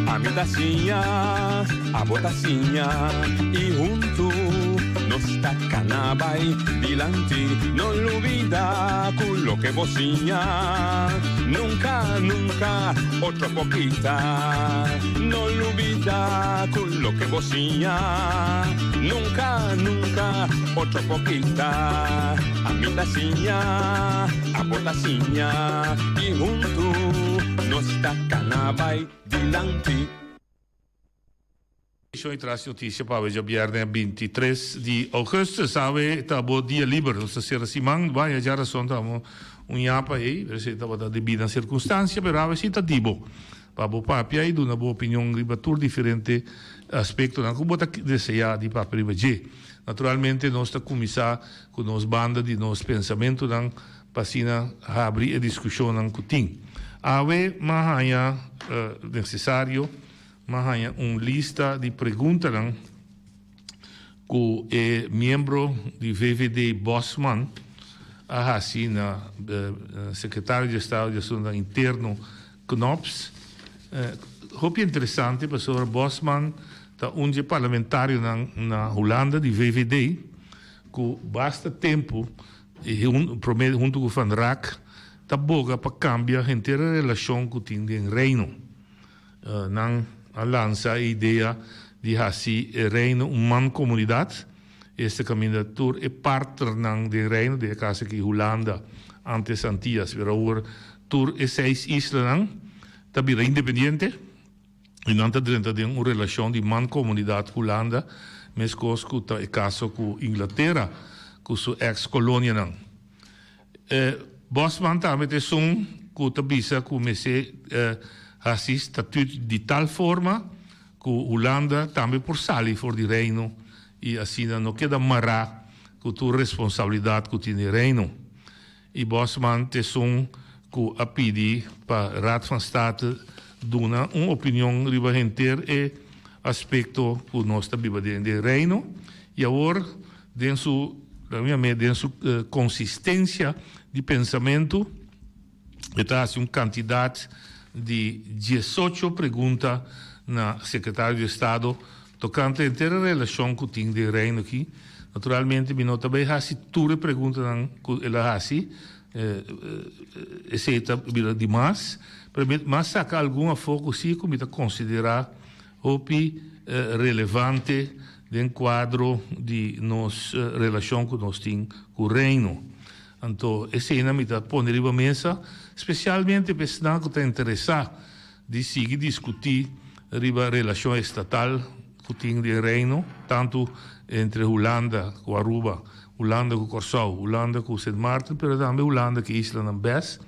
Ami ta siña, abo ta siña y huntu nos ta cana bay dilanti. No lubida cu loke bo siña nunca, nunca otro por kita. No lubida cu loke bo siña nunca, nunca otro por kita. Ami ta siña, abo ta siña y huntu nos ta cana bay dilanti. Edicion y tras noticia pa awe djabierne 23 di augustus. Awe ta bo dia liber. Nos ta cera siman. Vaya djarason ta un yapa ey, pero esey tabata debi na circunstancia, pero awe si ta di bo. Pa bo papia y duna bo opinion riba tur diferente aspectonan cu bo ta desea di papia riba dje. Naturalmente nos ta cuminsa cu nos banda di nos pensamentonan pa asina habri e discusionnan cu tin. Awe m'a haña necesario, m'a haña un lista di preguntanan cu e miembro di VVD Bosman a haci na Secretario di Estado di Asuntonan Interno Knops. Hopi interesante pasobra Bosman ta un dje parlamentarionan na Hulanda di VVD cu basta tempo prome hunto cu Van Raak ta boga pa cambia henter e relacion cu tin den Reino. Nan a lansa e idea di haci e Reino un mancomunidad, esta caminda tur e partnernan den Reino, den e caso aki Hulanda, antes Antillas, pero awor tur e seis islanan ta bira independiente y nan ta drenta den un relacion di mancomunidad cu Hulanda, mescos cu ta e caso cu Inglatera cu su ex colonianan. E Bosman tambe ta esun cu ta bisa cu mester haci statuut di tal forma cu Hulanda tambe por sali for di Reino y asina no keda mara cu tur responsabilidad cu tin den Reino. Y Bosman ta esun cu a pidi pa Raad van State duna un opinion riba henter e aspecto cu nos ta biba den den Reino y awor Den su, den su consistencia di pensamento, e ta haci un cantidad di diesocho pregunta na Secretario di Estado tocante henter e relacion cu tin den Reino aki. Naturalmente mi no ta bay haci tur e preguntanan cu el a haci, esey ta bira di mas, pero mi a saca algun afo cu si cu mi ta considera hopi relevante den kuadro di nos relashon ku nos tin ku Reino. Anto eseinan mi ta pone riba mesa, spesialmente pa esnan ku ta interesá di sigui diskutí riba relashon estatal ku tin den Reino, tantu entre Hulanda ku Aruba, Hulanda ku Kòrsou, Hulanda ku Sint Maarten, pero tambe Hulanda ku e islanan bes.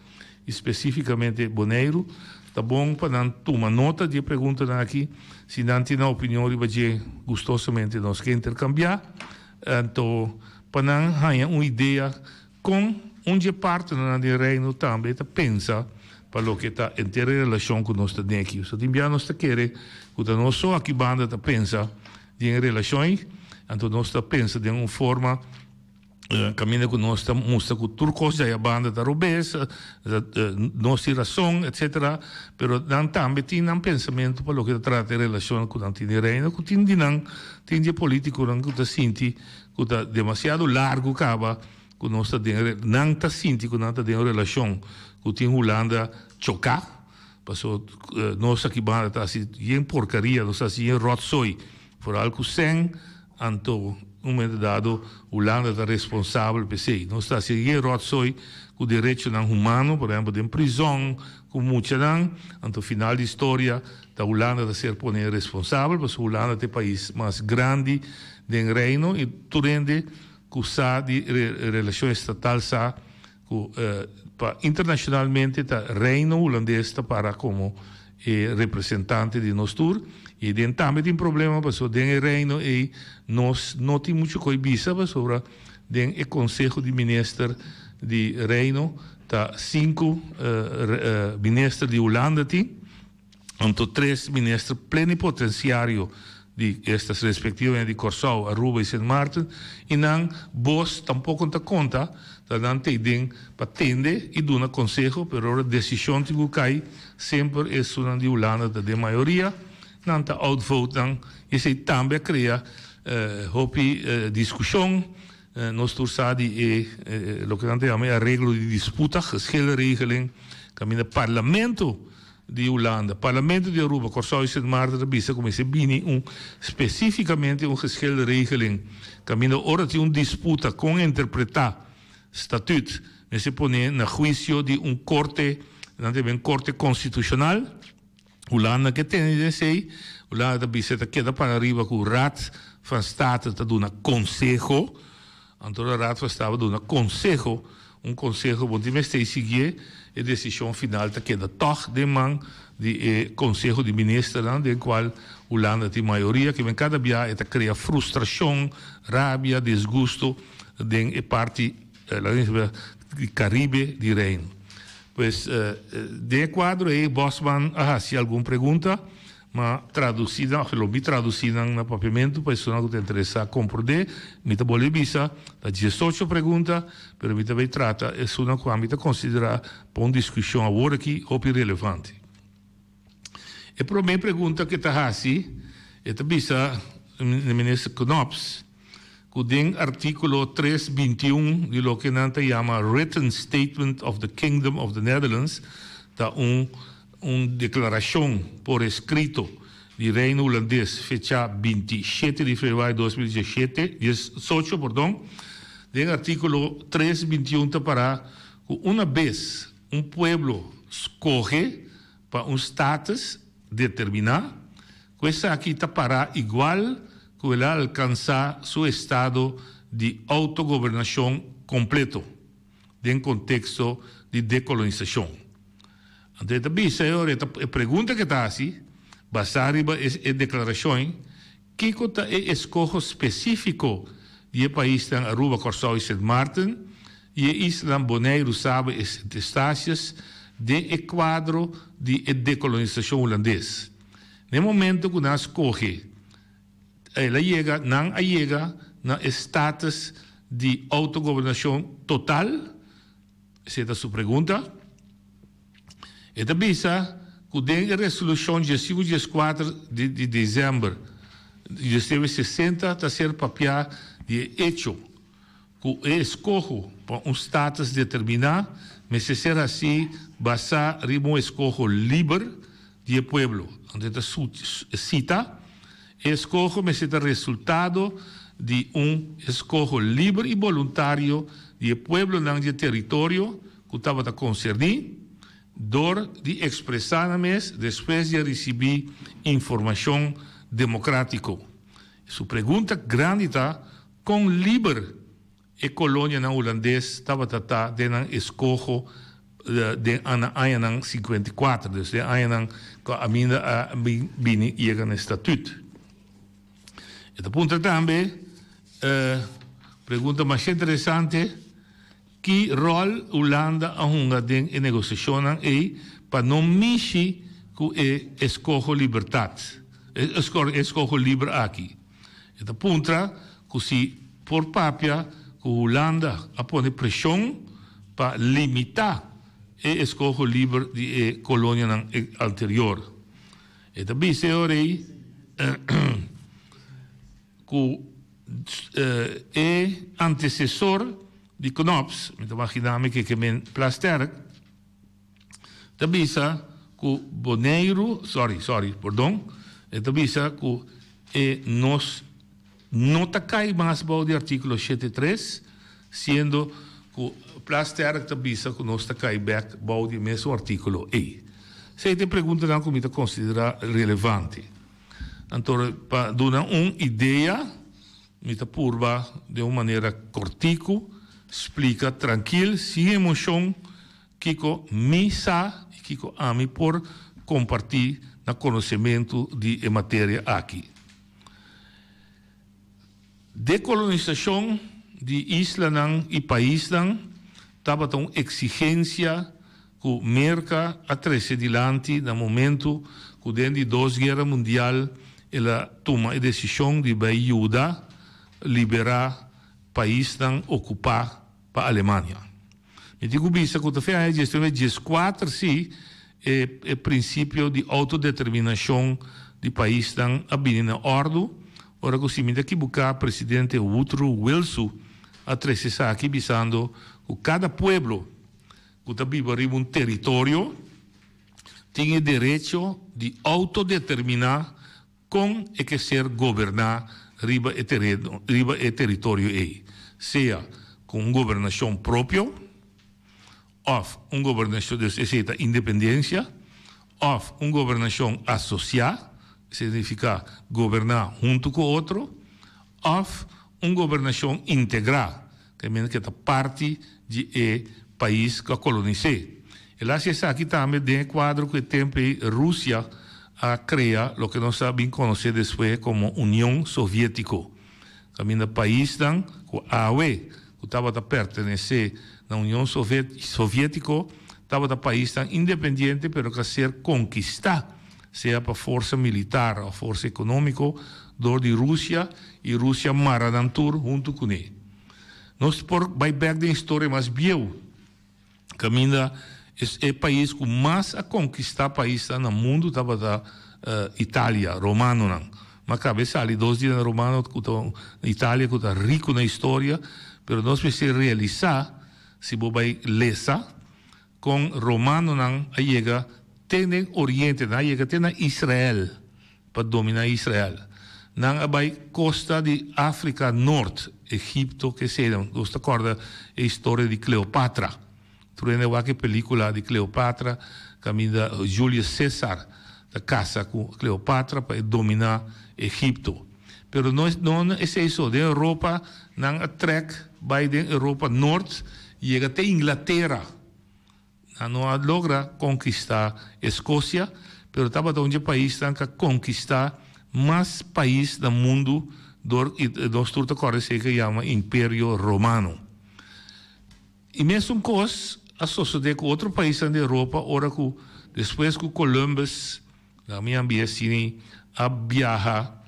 i spesífikamente Boneiru, ta bon pa nan tuma nota di e preguntanan aki. Si nan tin nan opinion riba dje, gustosamente nos ke interkambiá. Anto pa nan haña un idea kon un dje partnernan den Reino tambe ta pensa pa loke ta henter e relashon ku nos ta den aki. So tin bia nos ta kere ku ta nos so aki banda ta pensa den e relashon ei, anto nos ta pensa den un forma. Caminda cu nos ta mustra cu tur cos djaya banda ta robes, nos tin razon, etcetera, pero nan tambe tin nan pensamento pa loke ta trata e relacion cu nan tin den Reino, cu tin di nan, tin di e politiconan cu ta sinti cu ta demasiado largo caba cu nos ta den, nan ta sinti cu nan ta den un relacion cu tin Hulanda choca, paso nos aki banda ta haci yen porcaria, nos ta haci yen rotzooi, vooral cu cen. Anto, un momento dado, Hulanda ta responsabel pa esei. Nos ta hasi e rotzooi ku derechonan humano, por ehempel den prizòn ku muchanan. Anto final di historia ta Hulanda ta ser pone responsabel pasobra Hulanda ta e pais mas grandi den Reino i tur hende ku sa di relashon estatal sa Ku pa internashonalmente ta Reino Hulandes ta para komo e representante di nos tur i den tambe tin problema pasobra den e Reino ei nos no tin muchu koi bisa pasobra den e Konseho di Minister di Reino ta sinku minister di Hulanda tin. Anto tres minister plenipotenciario di estas respectivamente di Corsou, Aruba y Sint Maarten y nan bos tampoco ta conta. Ta nan ta den pa tende i duna konseho, pero ora desishon tin ku kai, semper esunnan di Hulanda ta den mayoria, nan ta outvote nan, i esei tambe a krea hopi diskushon. Nos tur sa di e loke nan ta yama e areglo di disputa, geschillenregeling, kaminda parlamento di Hulanda, Parlamento di Aruba, Kòrsou i Sint Maarten ta bisa ku mester bini un spesífikamente un geschilregeling kaminda ora tin un disputa kon interpretá statüt mester pone na huisio di un korte, nan ta yama un korte konstitushonal. Hulanda ke tene den esei, Hulanda ta bisa ta keda para riba ku Raad van State ta duna konseho. Anto de Raad van State duna konseho, un konseho bo tin mester siguié, e desishon final ta keda tòg den man di e Konseho di Ministernan den kual Hulanda tin mayoria, kimen kada bia e ta krea frustrashon, rabia, disgusto den e parti di Karibe di Reino. Pues den e kuadro ei Bosman a hasi algun pregunta. Ma traduci nan, of lo mi traduci nan na papiamentu pa esunnan ku ta interesa komprondé. Mi ta bolbe bisa, ta diesocho pregunta, pero mi ta bay trata esunnan ku ami ta konsiderá pa un diskushon awor aki hopi relevante. E promé pregunta ku e ta hasi, e ta bisa Minister Knops ku den artíkulo tres 21 di loke nan ta yama Written Statement of the Kingdom of the Netherlands ta un Un deklarashon por eskrito di Reino Hulandes fechá 27 di febrüari 2017, 18, pordon, den artíkulo tres 21 ta pará ku una bes un pueblo skohe pa un status determiná, ku esaki ta pará igual ku el a alkansá su estado di outogobernashon kompleto. Den konteksto di dekolonisashon. Anto e ta bisa e ora, e pregunta ku e ta hasi, basá riba e deklarashon, kiko ta e eskoho spesífiko di e paisnan Aruba, Kòrsou i Sint Maarten i e islanan Boneiru, Saba i Sint Eustatius den e kuadro di e dekolonisashon hulandes? Na e momento ku nan a skohe El a yega, nan a yega na e status di autogobernashon total? Esei ta su pregunta. E ta bisa ku den e resolushon diesinku dieskuater di di desèmber di 1960 ta ser papiá di e echo ku e eskoho pa un status determiná mester ser hasí basá riba un eskoho liber di e pueblo. Anto e ta sita, E eskoho mester ta resultado di un eskoho liber i boluntario di e pueblonan di e teritorio ku tabata konserní, dor di ekspresá nan mes despues di a risibí informashon demokrátiko. Su pregunta grandi ta kon liber e kolonianan hulandes tabata ta den nan eskoho den añanan 54, dus den añanan ku aminda a bini yega na e statut. E ta puntra tambe, pregunta masha interesante, ki ròl Hulanda a hunga den e negosiashonnan ei pa no mishi ku e eskoho libertat, e eskoho liber aki? E ta puntra ku si por papia ku Hulanda a pone preshon pa limitá e eskoho liber di e kolonianan anterior. E ta bisa e ora ei ku e antesesor di Knops, mi ta maginá mi ke ke men Plasterk, ta bisa ku Boneiru, sorry, sorry, pordon, e ta bisa ku e nos no ta kai mas bou di artíkulo 73, siendo ku Plasterk ta bisa ku nos ta kai bèk bou di e mesun artíkulo ei. Esei ta e preguntanan ku mi ta konsiderá relevante. Anto pa duna un idea mi ta purba den un manera kòrtiku splika trankil, sin emoshon, Kiko mi sa i kiko ami por kompartí na konosementu di e materia aki? Dekolonisashon di islanan i paisnan tabata un eksigensia ku Merka a trese dilanti na momentu ku den di dos guera mundial el a tuma e desishon di bai yuda liberá paisnan okupá. pa Alemania. Mi tin ku bisa ku ta fin aña diesnuebe dieskuater si e e prinsipio di outodeterminashon di paisnan a bini na òrdu, ora ku si mi ta kibuká presidente Woodrow Wilsu a trese esaki bisando ku kada pueblo ku ta biba riba un teritorio tin e derecho di outodeterminá Kon e ke ser goberná riba e tereno, riba e teritorio ei, sea ku un gobernashon propio òf un gobernashon, dus esei ta independensia, òf un gobernashon asosiá, esei signifiká goberná huntu ku otro, òf un gobernashon integrá, ke men ke ta parti di e pais ku a kolonis'é. El a hasi esaki tambe den e kuadro ku e tempu ei Rusia a krea loke nos a bin konosé despues komo Union Soviétiko, kaminda paisnan ku awe ku tabata pertenesé na Union Soviétiko tabata paisnan independiente pero ku a ser konkistá sea pa forsa militar òf forsa ekonómiko dor di Rusia i Rusia mara nan tur huntu kuné. Nos por bai bèk den historia mas bieu, kaminda e pais ku mas a konkistá paisnan na mundu tabata Italia, romanonan. M'a kaba e sali dos dia na romano ku ta Italia ku ta riku na historia, pero nos mester realisá si bo bai lesa Kon romanonan a yega te den Oriente, nan a yega te na Israel pa dominá Israel. Nan a bai kosta di Afrika Nort, Egipto, ke sea. Nos ta kòrda e historia di Kleopatra. Tur hende a wak e pelíkula di Kleopatra kaminda Julius Cesar ta kasa ku Kleopatra pa e dominá Egipto. Pero no no esei so, den Europa nan a trèk bai den Europa Nort yega te Inglatera. Nan no a logra konkistá Eskosia, pero tabata un dje paisnan ku a konkistá mas pais na mundu dor i nos tur ta kòrda esei ku yama Imperio Romano. I mesun kos a sosodé ku otro paisnan di Europa ora ku despues ku Columbus, Na mi ambia sini a biaha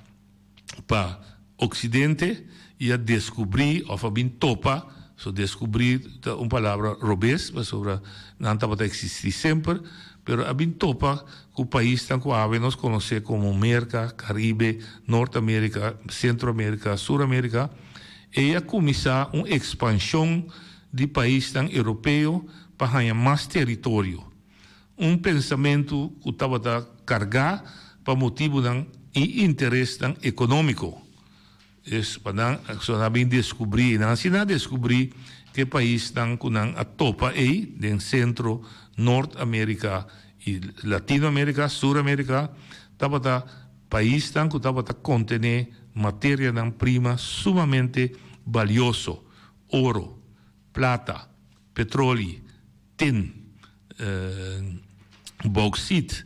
pa Occidente y a descubri of a bin topa, so descubri ta un palabra robes pasobra nan tabata existi semper, pero a bin topa cu paisnan cu awe nos conoce como Merca, Caribe, Noord America, Centro America, Sur America, ey a cuminsa un expansion di paisnan Europeo pa haña mas teritorio. Un pensamentu ku tabata kargá pa motibunan i interesnan ekonómiko. Es pa nan so nan a bin deskubrí, nan asina a deskubrí ku e paisnan ku nan a topa ei den Sentro, Nort Amérika i Latino Amérika, Sur Amérika, tabata paisnan ku tabata kontené materianan prima sumamente balioso, oro, plata, petroli, tin, bauxit,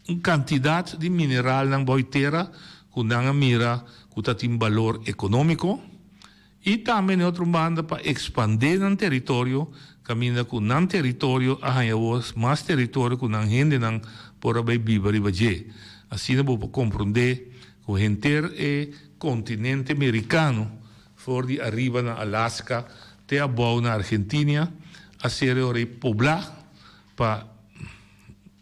un kantidat di mineralnan bou e tera ku nan a mira ku ta tin balor ekonómiko i tambe na e otro banda pa ekspandé nan teritorio kaminda ku nan teritorio a haña awor mas teritorio ku nan hendenan por a bai biba riba dje. Asina bo por komprondé ku henter e kontinente merikano For di ariba na Alaska te abou na Argentinia a ser e ora ei poblá pa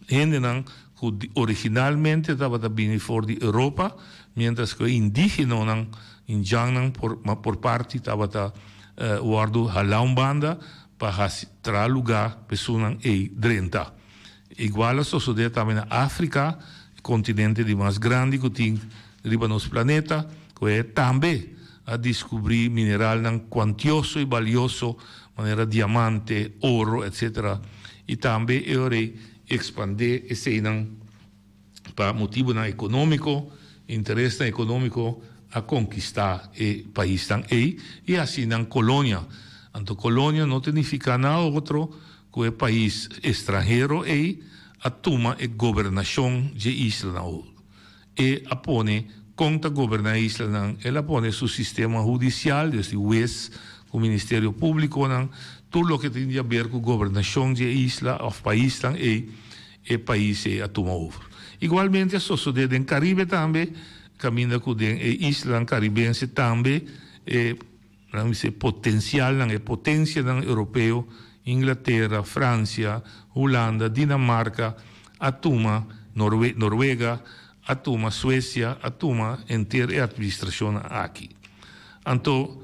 hendenan ku originalmente tabata bini for di Europa, miéntras ku e indígenonan, indjannan por por parti tabata wòrdu halá un banda pa hasi traha lugá pa esunnan ei drenta. Igual a sosodé tambe na Afrika, e kontinente di mas grandi ku tin riba nos planeta, ku e tambe a diskubrí mineralnan kuantioso i balioso manera diamante, oro, etcetera, i tambe e ora ei ekspandé eseinan pa motibunan ekonómiko, interesnan ekonómiko a konkistá e paisnan ei i hasi nan kolonia. Anto kolonia no ta nifiká nada otro ku e pais estranhero ei a tuma e gobernashon dje islanan. E a pone kon ta goberná e islanan, el a pone su sistema hudisial, des di hues ku ministerio públikonan, tur loke tin di haber ku gobernashon dje isla òf paisnan ei, e pais ei a tuma over. Igualmente a sosodé den Karibe tambe, kaminda ku den e islanan karibense tambe e. Laga mi bisa e potensialnan, e potensianan europeo, Inglatera, Fransia, Hulanda, Dinamarka, a tuma Norwe Norwega, a tuma Suesia, a tuma henter e atministrashonnan aki. Anto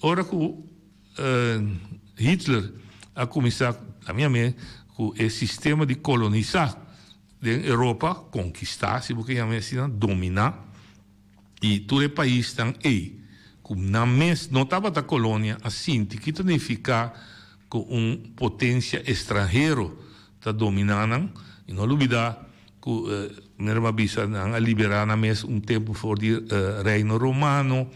ora ku Hitler a kuminsá, a mi a me, ku e sistema di kolonisá den Europa, konkistá si bo ke yama asina, dominá, i tur e paisnan ei ku nan mes no tabata kolonia a sinti ki ta nifiká ku un potensia estranhero ta dominá nan. I no lubidá ku manera mi a bisa nan a liberá nan mes un tempu for di Reino Romano.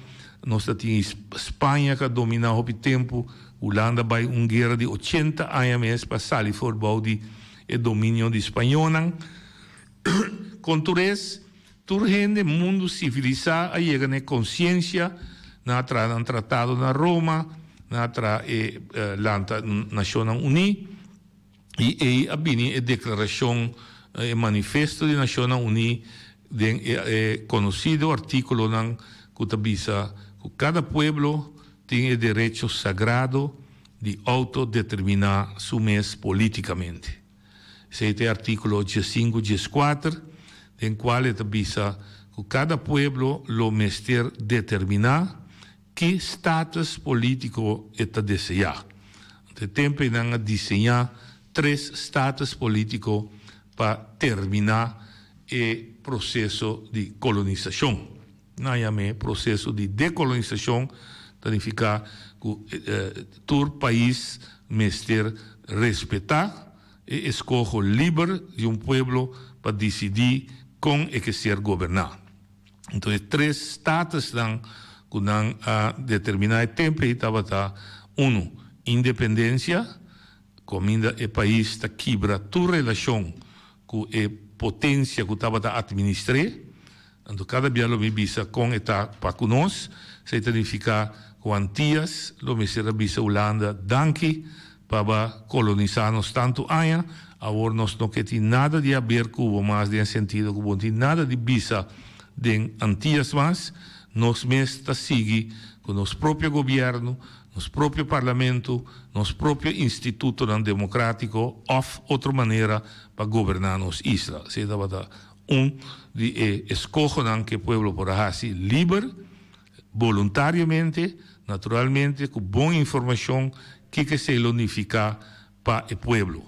Nos ta tin Spaña ku a dominá hopi tempu. Hulanda bai un guera di ochenta aña mes pa sali for bou di e dominio di spañónan. Kon tur es, tur hende mundu sivilisá a yega na e konsiensia, nan a traha nan tratado na Roma, nan a traha e lanta Nashonnan Uní, i ei a bini e deklarashon, e manifesto di Nashonnan Uní den e konosido artíkulonan ku ta bisa ku kada pueblo tin e derecho sagrado di outodeterminá su mes polítikamente. Esei ta e artíkulo diesinku dieskuater, den kual e ta bisa ku kada pueblo lo mester determiná ki status polítiko e ta deseá. Anto e tempu ei nan a diseñá tres status polítiko pa terminá e proseso di kolonisashon. Nan yam'é proseso di dekolonisashon, ta nifiká ku tur pais mester respetá e eskoho liber di un pueblo pa disidí kon e ke ser goberná. Enton e tres statusnan ku nan a determiná e tempu ei tabata, unu, independensia, Kominda e pais ta kibra tur relashon ku e potensia ku tabata atministr'é, anto kada bia lo mi bisa kon e ta pa ku nos. Esei ta nifiká ku Antias lo mester a bisa Hulanda danki pa ba kolonisá nos tantu aña, awor nos no ke tin nada di haber ku bo mas den e sentido ku bo no tin nada di bisa den Antias mas, nos mes ta sigui ku nos propio gobièrnu, nos propio parlamento, nos propio institutonan democratico of otro manera pa goberna nos isla. Esey tabata un di e escohonan cu e pueblo por a haci liber, boluntariamente, naturalmente cu bon informacion kico esey lo nifica pa e pueblo.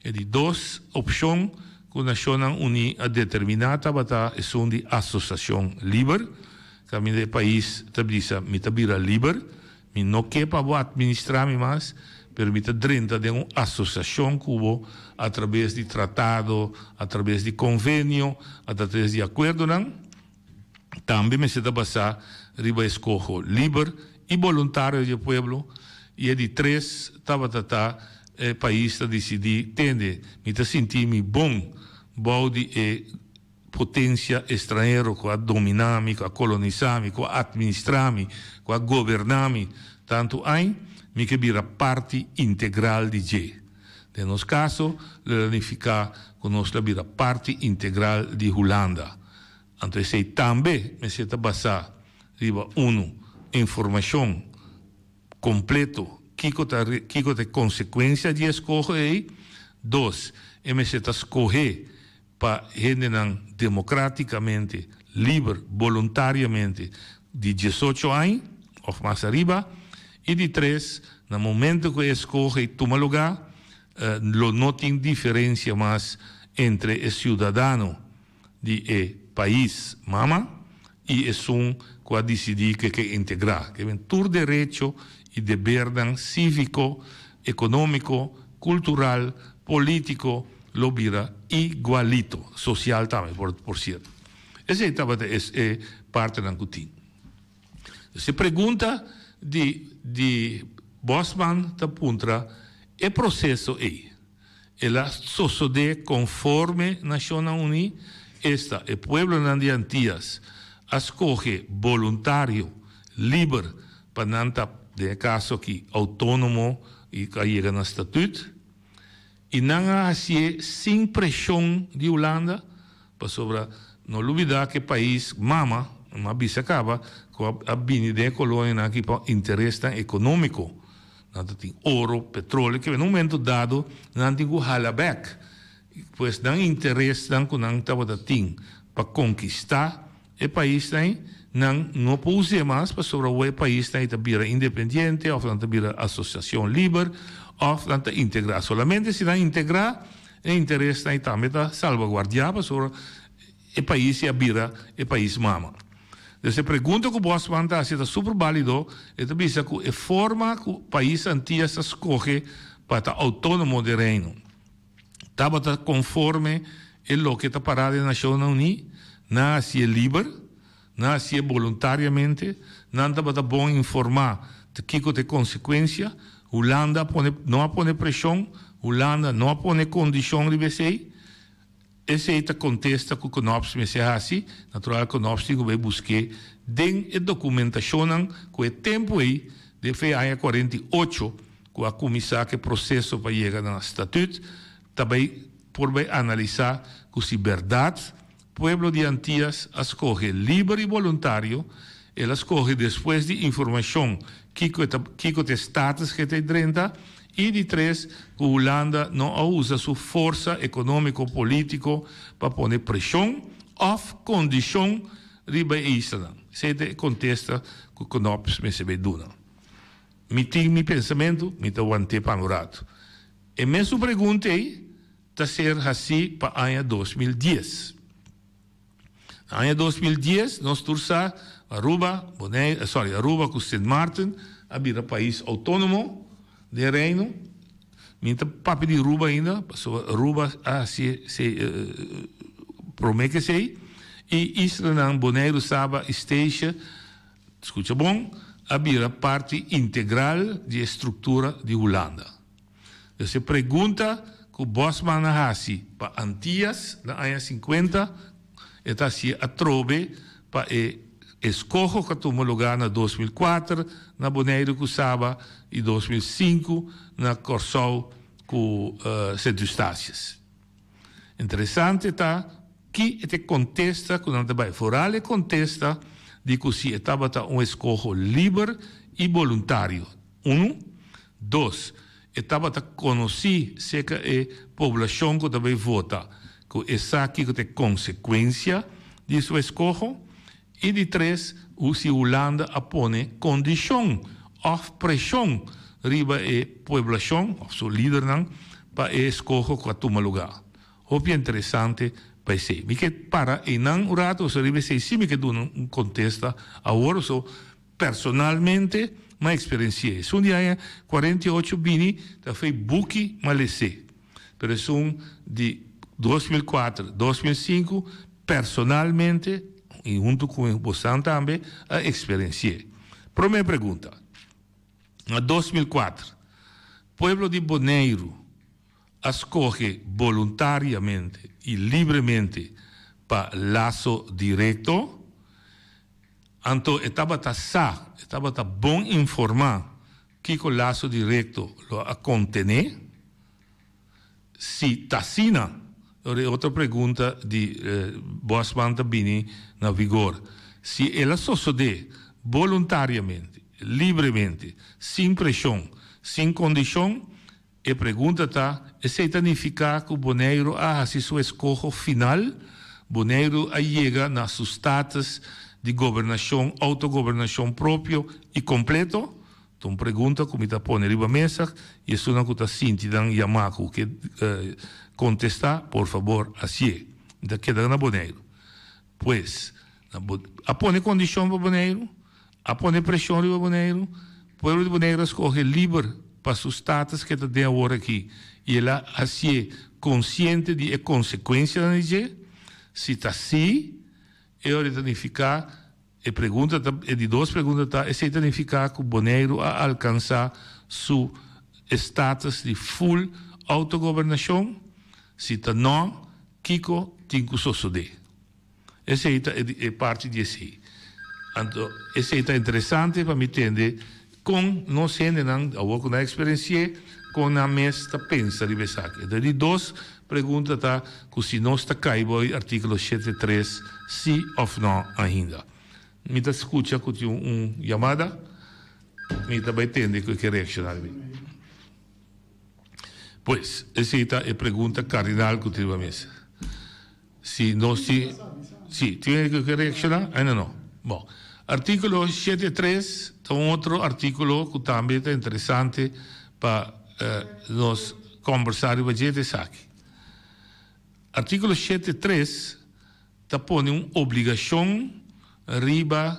E di dos opshon ku Nashonnan Uní a determiná tabata esun di asosiashon liber, kaminda e pais ta bisa mi ta bira liber, mi no ke pa bo atministrá mi mas, pero mi ta drenta den un asosiashon ku bo atrabes di tratado, atrabes di konvenio, atraves di akuerdonan. Tambe mester ta basá riba eskoho liber i boluntario di e pueblo. I e di tres tabata ta e pais ta disidí, Tende, mi ta sinti mi bon bou di e potensia estranhero ku a dominá mi, ku a kolonisá mi, ku a atministrá mi, ku a goberná mi tantu añ, mi ke bira parti integral di dje. Den nos kaso, lo a nifiká ku nos lo a bira parti integral di Hulanda. Anto esei tambe mester ta basá riba unu informashon kompleto kiko ta kiko ta e konsekuensia di e skoho ei. Dos, e mester ta skohé pa hendenan demokratikamente, liber, boluntariamente di diesocho añ òf mas ariba. I di tres, na momento ku e eskoho ei tuma lugá, lo no tin diferensia mas entre e siudadano di e pais mama i esun ku a disidí ku e ke integrá. Ke men tur derecho i debernan síviko, ekonómiko, kultural, polítiko lo bira igualito, sosial tambe por sierto. Esei tabata e partenan ku tin. Dus e pregunta di di Bosman ta puntra e proseso ei. El a sosodé konforme Nashonnan Uní, esta, e pueblonan di Antias a skohe boluntario, liber, pa nan ta, den e kaso akí, outónomo i a yega na statüt. I nan a hasié sin preshon di Hulanda, pasobra no lubidá ku e pais mama. Mi a bisa kaba ku a bini den e kolonianan aki pa interesnan ekonómiko. Nan ta tin oro, petróleo, ke na un momento dado nan tin ku hala bèk. Pues nan interesnan ku nan tabata tin pa konkistá e paisnan ei, nan no por us'é mas pasobra awor e paisnan ei ta bira independiente òf nan ta bira asosiashon liber òf nan ta integrá. Solamente si nan integrá e interesnan ei tambe ta salbaguardiá pasobra e pais ei a bira e pais mama. Dus e pregunta ku Bosman ta hasi ta super bálido, e ta bisa ku e forma ku pais Antias a skohe pa ta outónomo den Reino, tabata konforme e loke ta pará den Nashonnan Uní, nan a hasié liber, nan a hasié boluntariamente, nan tabata bon informá ta kiko ta e konsekuensia, Hulanda a pone no a pone preshon, Hulanda no a pone kondishon riba esei, esei ta kontesta ku Knops mester hasi, natural Knops tin ku bai busk'é den e dokumentashonnan ku e tempu ei, den fe aña 48, ku a kuminsá ku e proseso pa yega na Statüt, ta bai por bai analisá ku si bèrdat pueblo di Antias a skohe liber i boluntario, el a skohe despues di informashon kiko e ta kiko ta e status ku e ta drenta, i di tres ku Hulanda no a usa su forsa ekonómiko polítiko pa pone preshon òf kondishon riba e islanan. Esei ta e kontesta ku Knops mester bai duna. Mi tin mi pensamentu, mi ta want'é pa un ratu. E mesun pregunta ei ta ser hasí pa aña 2010. Na aña 2010 nos tur sa Aruba, Bonaire, sorry, Aruba ku Sint Maarten a bira pais outónomo den Reino. Mi ta papia di Aruba ainda, pasobra Aruba a hasié promé ku esei. I islanan Boneiru, Saba i Statia Skucha bon, a bira parti integral di e struktura di Hulanda. Dus e pregunta ku Bosman a hasi pa Antias na aña sinkuenta, e ta hasié atrobe pa e eskoho ku a tuma lugá na 2004 na Boneiru ku Saba i 2005 na Kòrsou ku Sint Eustatius. Interesante ta ki e ta e kontesta ku nan ta bai. Foral e kontesta di ku si e tabata un eskoho liber i boluntario, unu. Dos, e tabata konosí serka e poblashon ku ta bai vota ku e sa kiko ta e konsekuensia di su eskoho. I di tres, si Hulanda a pone kondishon òf preshon riba e pueblashon òf su lidernan pa e eskoho ku a tuma lugá. Hopi interesante pa esei. Mi ke para einan un rato pasobra riba esei sí mi ke duna un kontesta awor pasobra personalmente m'a eksperensi'é. Esun di aña 48 bini ta fei buki m'a les'é. Pero esun di 2004, 2005 personalmente y hunto cu bosan tambe a experienci'e. Prome pregunta, na 2004 pueblo di Boneiru a scoge boluntariamente y libremente pa laso directo? Anto e tabata sa, e tabata bon informa Kiko laso direkto lo a kontené? Si ta asina, ora e otro pregunta di Bosman ta bini na vigor. Si el a sosodé boluntariamente, libremente, sin preshon, sin kondishon, E pregunta ta, esei ta nifiká ku Boneiru a hasi su eskoho final? Boneiru a yega na su status di gobernashon, outogobernashon propio i kompleto? Ta un pregunta ku mi ta pone riba mesa i esunnan ku ta sinti nan yamá ku ke kontestá, por fabor hasié. Mi ta keda na Boneiru. Pues, a pone kondishon pa Boneiru? A pone preshon riba Boneiru? Pueblo di Boneiru a skohe liber pa su status ke ta den awor aki i el a hasié konsiente di e konsekuensianan di dje? Si ta sí, e ora ta nifiká, e pregunta ta, e di dos pregunta ta, esei ta nifiká ku Boneiru a alkansá su status di full outogobernashon? Si ta nò, kiko tin ku sosodé? Esei ta e parti di esei. Anto esei ta interesante pa mi tende kon nos hendenan, awor ku nan a eksperensi'é, kon nan mes ta pensa riba esaki. Anto e di dos pregunta ta ku si nos ta kai bou e artíkulo 73 si òf nò ainda. Mi ta skucha ku tin un yamada, mi ta bai tende ku e ke reakshoná riba. Pues, esei ta e pregunta kardinal ku tin riba mesa. Si nos tin, si, tin hende ku ke reakshoná? Ainda no. Bon, artíkulo 73 ta un otro artíkulo ku tambe ta interesante pa nos kòmbersá riba dje ta esaki. Artíkulo 73 ta pone un obligashon riba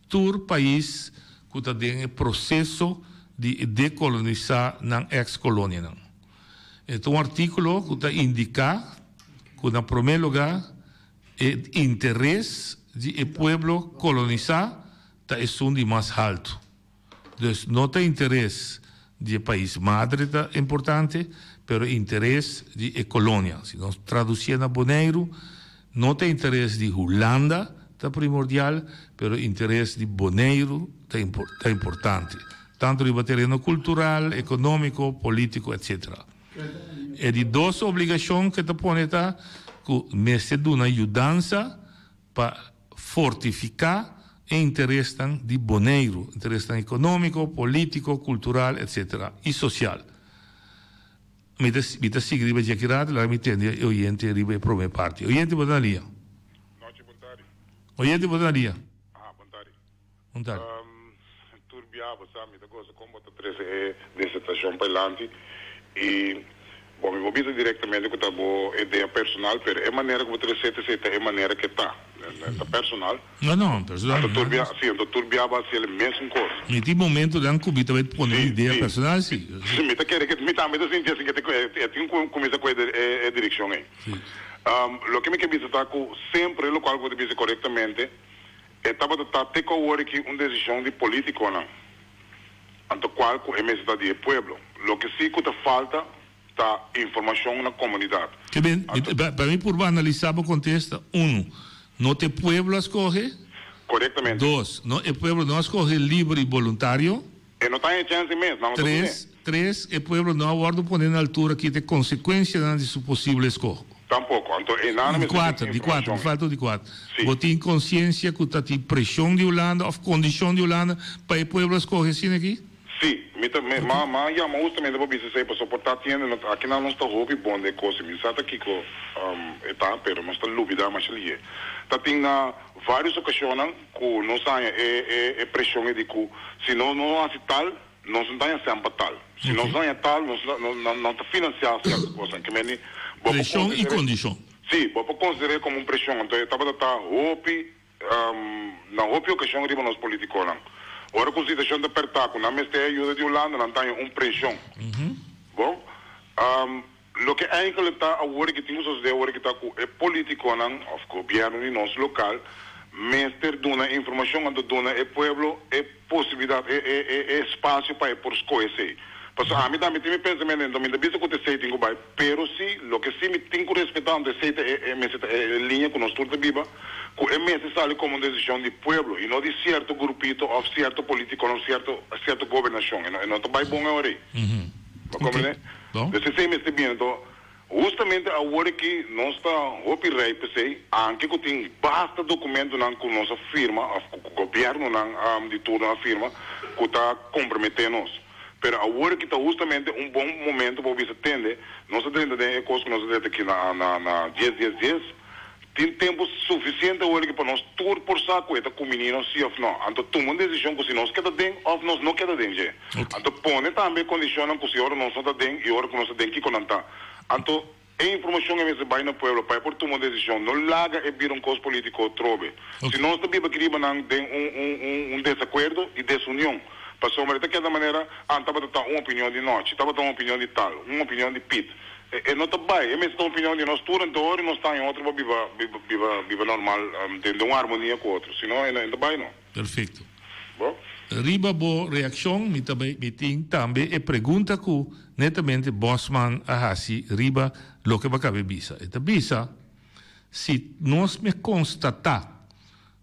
tur pais ku ta den e proseso di dekolonisá nan eks kolonianan. E ta un artíkulo ku ta indiká ku na promé lugá e interes di e pueblo kolonisá ta esun di mas haltu. Dus no ta interes di e pais madre ta importante, pero interes di e kolonia. Si nos tradusié na Boneiru, no ta interes di Hulanda ta primordial, pero interes di Boneiru ta ta importante, tantu riba tereno kultural, ekonómiko, polítiko, etsetera. E di dos obligashon ke ta pone ta ku mester duna yudansa pa fortifiká e interesnan di Boneiru, interesnan ekonómiko, polítiko, kultural, etsetera, i sosial. Mi ta mi ta sigui riba dje aki rato, laga mi tende e oyente riba e promé parti. Oyente bo ta na lia. Nochi bon tardi. Oyente bo ta na lia. Aha, bon tardi. Bon tardi. Tur bia bo sa mi ta gosa kon bo ta trese e disertashon pailanti i bo mi por bisa direktamente ku ta bo idea personal pero e manera ku bo trese ta esei ta e manera ke ta ta personal. No no personal Anto tur bia si anto tur bia bo hasi el mesun kos. Mi tin momentonan ku mi ta bai pone un idea personal si. Si mi ta kere ke mi tambe ta sinti asin ke e tin ku kuminsa ku e direkshon ei. Loke mi ke bisa ta ku semper lokual ku bo ta bisa korektamente. E tabata ta te ku awor aki un desishon di politikonan, anto kual ku e mester ta di e pueblo. Loke si ku ta falta ta informashon na komunidat. Ke ben, pa mi purba analisá bo kontesta, unu, no ta e pueblo a skohe. Korektamente. Dos, no, e pueblo no a skohe liber i boluntario. E no ta haña chèns di mes, nan no ta dun'é. Tres, tres, e pueblo no a wòrdu poné na altura kita e konsekuensianan di su posible eskoho. Tampoko. Anto e nan a Di mester tin kuater, di kuater, mi informashon. falta un di kuater. Si. Bo tin konsiensia ku ta tin preshon di Hulanda òf kondishon di Hulanda pa e pueblo a skohe asina aki? Si. Mi ta, mi, ma, ma yama hustamente pa bisa esei, pasobra por ta tiende no, aki nan nos ta hopi bon den kos i mi sa ta kiko e ta, pero nos ta lubida masha lihé. Ta tin na vários okashonnan. Ku nos haña e e e preshon e di ku si nos no hasi tal, nos no ta haña sèn pa tal. Si nos no haña tal, nos no no no ta finansiá sierto kosnan. Ke meni bo por Preshon i konsider'é, kondishon. sí, bo por konsider'é komo un preshon. Anto e tabata ta hopi na hopi okashon riba nos politikonan. Ora ku situashon ta pèrtá ku nan mester e ayuda di Hulanda, nan ta haña un preshon. Bon. Loke eigenlijk ta awor ki tin ku sosodé awor ki ta ku e politikonan òf gobièrnu di nos lokal mester duna informashon anto duna e pueblo e posibilidat e e e e espasio pa e por skohe esei. Pasobra ami tambe tin mi pensamentu anto mi ta bisa ku ta esei tin ku bai pero si loke si mi tin ku respetá anto esei ta e e mester ta e liña ku nos tur ta biba ku e mester sali komo un desishon di pueblo i no di sierto grupito òf sierto politikonan òf sierto sierto gobernashon e no ta bai bon e ora ei. Bo komprendé? Dus esei mester bini. Anto, hustamente awor aki nos ta hopi rei p'esei, anke ku tin basta dokumentonan ku nos a firma òf ku gobièrnunan di turno a firma ku ta komprometé nos. Pero awor aki ta hustamente un bon momento pa bo bisa, Tende, nos a drenta den e kos ku nos a drenta aki na na dies dies dies. Tin tempu sufisiente awor aki pa nos tur por sa ku e ta kuminí nos sí òf nò. Anto tuma un desishon ku si nos keda den òf nos no keda den dje. Anto pone tambe e kondishonnan ku si ora nos no ta den i ora ku nos ta den kiko nan ta. Anto e informashon e mester bai na pueblo pa e por tuma un desishon. No laga e bira un kos polítiko otrobe. Si nos ta biba aki riba nan den un un un un desakuerdo i desunion. Pasobra e ta keda manera, ah, tabata ta un opinion di Nochi, tabata un opinion di tal, un opinion di Piet. E no ta bai, e mester ta opinion di nos tur, anto ora nos ta haña otro pa biba biba biba normal den un armonia ku otro, si no e no ta bai no. Perfecto. Bo? Riba bo reaccion mi ta bai mi tin tambe e pregunta cu netamente Bosman a haci riba loke bo a caba e bisa. E ta bisa si nos me constata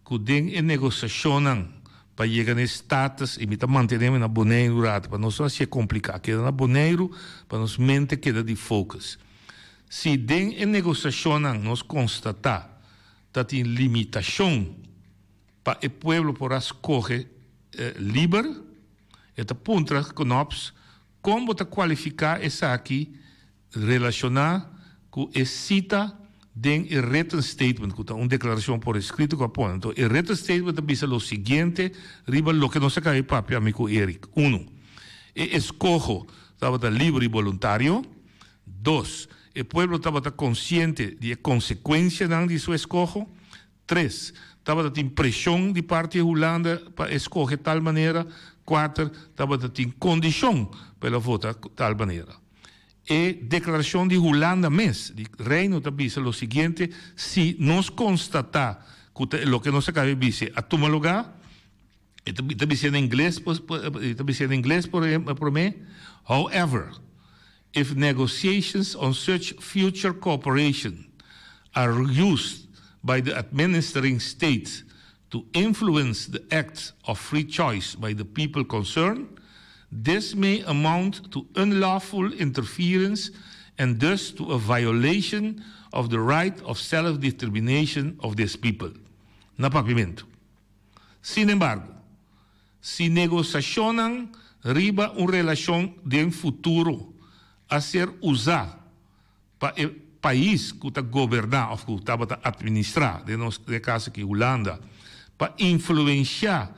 cu den e negociacionnan pa yega na e status y mi ta mantene mi na Boneiru rato pa nos no haci'e complica, keda na Boneiru pa nos mente keda di focus. Si den e negociacionnan nos constata ta tin limitacion. pa e pueblo por a skohe liber? E ta puntra Knops kon bo ta kualifiká esaki relashoná ku e sita den e written statement, ku ta un deklarashon por eskrito ku a pone. Anto e written statement ta bisa lo siguiente riba loke nos a kaba di papia ami ku Eric. Unu, e eskoho tabata liber i boluntario. Dos, e pueblo tabata konsiente di e konsekuensianan di su eskoho. Tres, tabata tin preshon di parti Hulanda pa e skohe tal manera. Kuater, tabata tin kondishon pa el a vota tal manera. E deklarashon di Hulanda mes, di Reino ta bisa lo siguiente, si nos konstatá ku ta loke nos a kaba di bisa a tuma lugá, e ta bisa na ingles, e ta bisa na ingles por promé, However, if negotiations on such future cooperation are used by the administering state to influence the act of free choice by the people concerned, this may amount to unlawful interference and thus to a violation of the right of self-determination of this people. Na papiamento. Sin embargo, si negosiashonnan riba un relashon den futuro a ser usá pa e pais ku ta goberná òf ku tabata atministrá, den nos den e kaso aki Hulanda, pa influenshá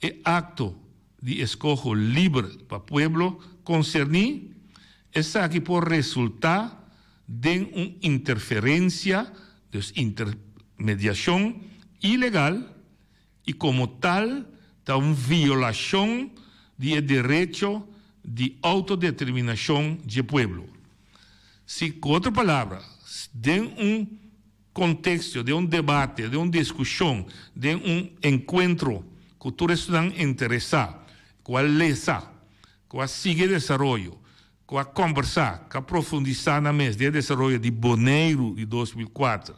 e akto di eskoho liber pa pueblo konserní, esaki por resultá den un interferensia, dus intermediashon, ilegal i komo tal ta un violashon di e derecho di outodeterminashon dje pueblo. Si, ku otro palabra, den un konteksto, den un debate, den un diskushon, den un enkuentro ku tur esnan interesá, ku a lesa, ku a sigui e desaroyo, ku a kombersá, ku a profundisá nan mes den e desaroyo di Boneiru di 2004,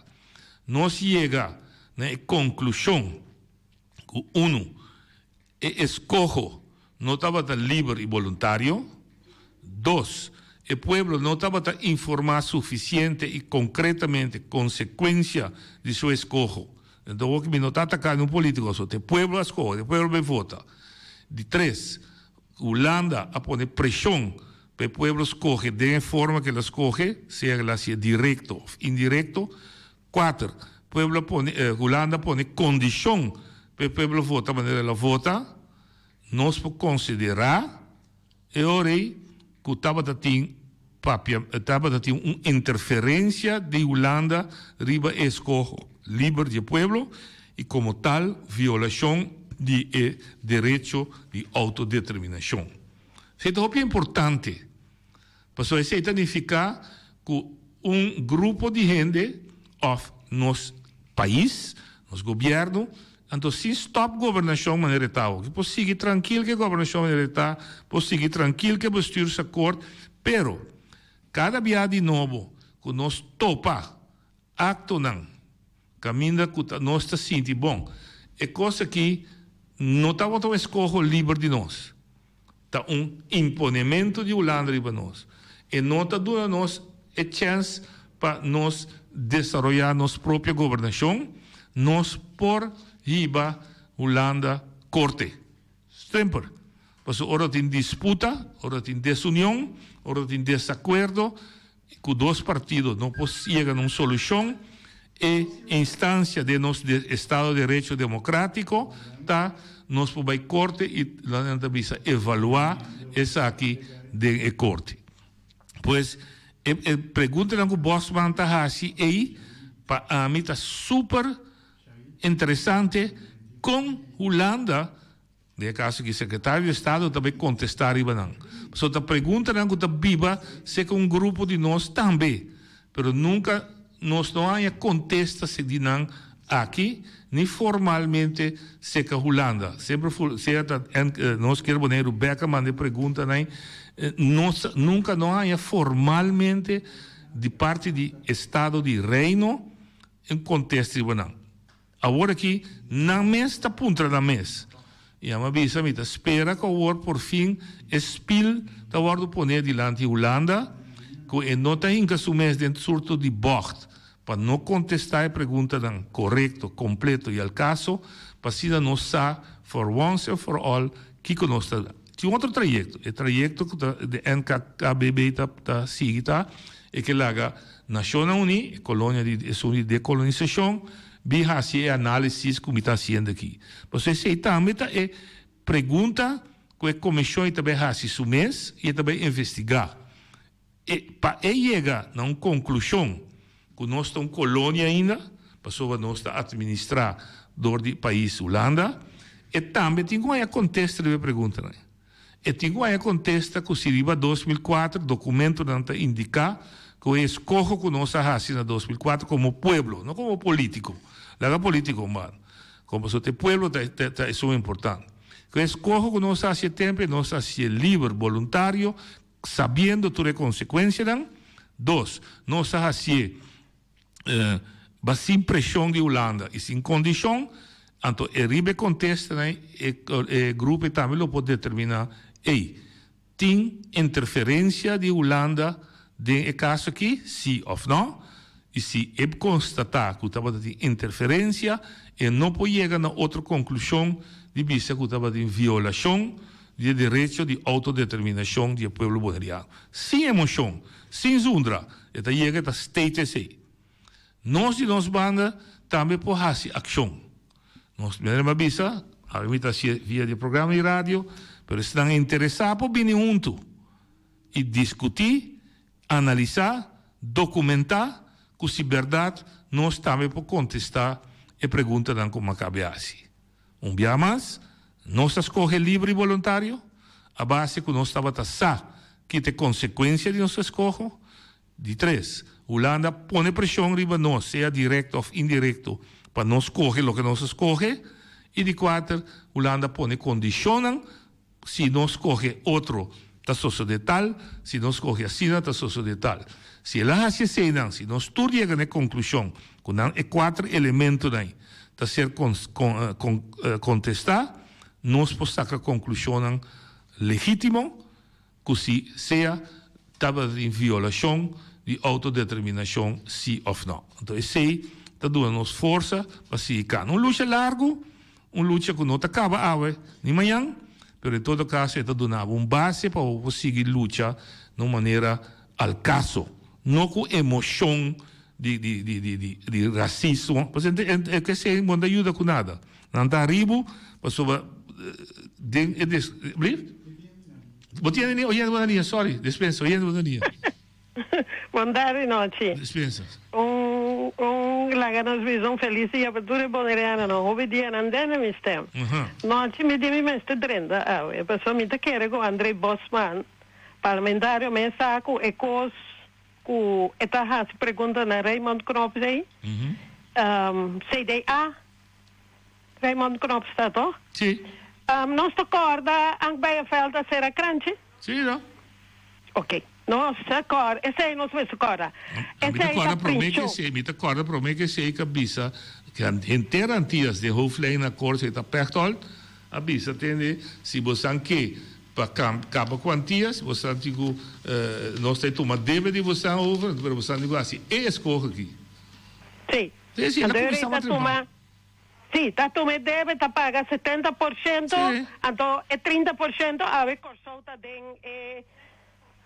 nos yega na e konklushon ku unu, e eskoho no tabata liber i boluntario, dos, e pueblo no tabata informá sufisiente i konkretamente konsekuensia di su eskoho. Enton hopi mi no ta ataká niun polítiko aso, ta e pueblo a skohe, ta e pueblo bai vota. Di tres, Hulanda a pone preshon pa e pueblo skohe den e forma ku el a skohe, sea el a hasié direkto òf indirekto. Kuater, pueblo a pone, Hulanda a pone kondishon pa e pueblo vota manera el a vota. Nos por konsiderá e ora ei ku tabata tin papia, tabata tin un interferensia di Hulanda riba e eskoho liber di e pueblo i komo tal violashon di e derecho di outodeterminashon. Esei ta hopi importante pasobra esei ta nifiká ku un grupo di hende òf nos pais, nos gobièrnu, anto sin stòp gobernashon manera e ta awo. Por sigui trankil ku e gobernashon manera e ta, por sigui trankil ku e bestuursakkoord, pero kada bia di nobo ku nos topa aktonan kaminda ku ta nos ta sinti bon, e kos aki no tabata un eskoho liber di nos, ta un imponementu di Hulanda riba nos. E no ta duna nos e chèns pa nos desaroyá nos propio gobernashon, nos por hiba Hulanda korte. Semper. Pasobra ora tin disputa, ora tin desunion, ora tin desakuerdo, ku dos partido no por yega na un solushon, e instansia den nos estado de derecho demokratiko ta nos por bai korte i nan ta bisa evaluá esaki den e korte. Pues e e preguntanan ku Bosman ta hasi ei pa ami ta super interesante kon Hulanda Den e kaso aki Sekretario di Estado ta bai kontestá riba nan. Pasobra ta preguntanan ku ta biba serka un grupo di nos tambe, pero nunka nos no haña kontesta di nan aki ni formalmente serka Hulanda. Semper sea ta nos kier Boneiru bek a manda e preguntanan, nos nunka no haña formalmente di parti di Estado di Reino un kontesta riba nan. Awor aki nan mes ta puntra nan mes. I a bisa mi ta spera ku awor por fin e spil ta wòrdu poné dilanti Hulanda ku e no ta hinka su mes den surto di bògt pa no kontestá e preguntanan korekto, kompleto i al kaso. pa asina nos sa for once and for all kiko nos ta. Tin otro trayekto, e trayekto ku ta de NKKBB ta ta sigui ta e ke laga Nashonnan Uní, e kolonia di esun di dekolonisashon, bin hasi e análisis ku mi ta hasiendo aki. Pasobra esei tambe ta e pregunta ku e komishon ei ta bai hasi su mes i e ta bai investigá. E pa e yega na un konklushon ku nos ta un kolonia ainda, pasobra nos ta atministrá dor di pais Hulanda, e tambe tin ku haña kontesta riba e preguntanan. E tin ku haña kontesta ku si riba 2004 dokumentonan ta indiká ku e eskoho ku nos a hasi na 2004 komo pueblo, no komo polítiko, laga polítiko un banda, komo pasobra ta e pueblo ta ta esun importante, ku e eskoho ku nos a hasi e tempu nos a hasié liber, boluntario, sabiendo tur e konsekuensianan. Dos, nos a hasié ba sin preshon di Hulanda i sin kondishon, anto e riba e kontestanan e e grupo ei tambe lo por determiná, ey, tin interferensia di Hulanda den e kaso aki, si òf nò? I si e konstatá ku tabata tin interferensia, e no por yega na otro konklushon di bisa ku tabatin violashon di e derecho di outodeterminashon di e pueblo boneriano. Sin emoshon, sin zundra, e ta yega e ta state esei. Nos di nos banda tambe por hasi akshon. Nos manera mi a bisa, awe mi ta hasié via di e programa di radio, pero esnan interesá por bini huntu i diskutí, analisá, dokumentá ku si bèrdat nos tambe por kontestá e preguntanan ku mi a kabe hasi. Un bia mas, nos a skohe libre i boluntario, a base ku nos tabata sa ki ta e konsekuensia di nos eskoho. Di tres, Hulanda a pone preshon riba nos, sea direkto òf indirekto, pa nos skohe loke nos a skohe. I di kuater, Hulanda a pone kondishonnan, si nos skohe otro, ta sosodé tal, si nos skohe asina, ta sosodé tal. Si el a hasi eseinan, si nos tur yega na e konklushon ku nan e kuater elementonan ei ta ser kontestá, nos por saka konklushonnan legítimo ku si sea tabatin violashon di outodeterminashon si òf nò. Anto esei ta duna nos forsa pa sigui kana. Un lucha largu, un lucha ku no ta kaba awe ni mañan, pero en todo kaso e ta duna bo un base pa bo por sigui lucha na un manera al kaso, no ku emoshon di di di di di di rasismo, pasobra e ke esei bo no ta yuda ku nada. Nan ta aribu pasobra den e des blieft? Bo tiene ni oyente bo na liña, sorry, dispensa, oyente bo na liña. Bon tardi nochi. Dispensa. Un un laga nos bisa un felis dia pa tur e bonerianonan. Hopi dianan dende mi stem. Nochi mi di mi mester drenta awe pasobra mi ta kere ku André Bosman, parlamentario mes sa ku e kos ku e ta hasi pregunta na Raymond Knops ei, CDA, Raymond Knops ta toch? Sí. Nos ta corda Ank Bijleveld a cera kranchi? Sí, no. Ok. Nos ta corda, esey nos mester corda. Mi ta Esey corda ta prome ke princho. esey, mi ta corda prome ke esey ka bisa ke henter Antillas den hoofdlijnakkoord esey ta Pechtold a bisa tende si bosan ke pa kaba ku Antillas bosan tin ku nos ta e tuma debe di bosan over pero bosan tin ku hasi e eskoho aki. Sí. Sí, sí, el a Anto kuminsá ta matrimonio. tuma Sí, ta tuma e debe, ta paga 70%, Sí. anto e 30% awe Kòrsou ta den e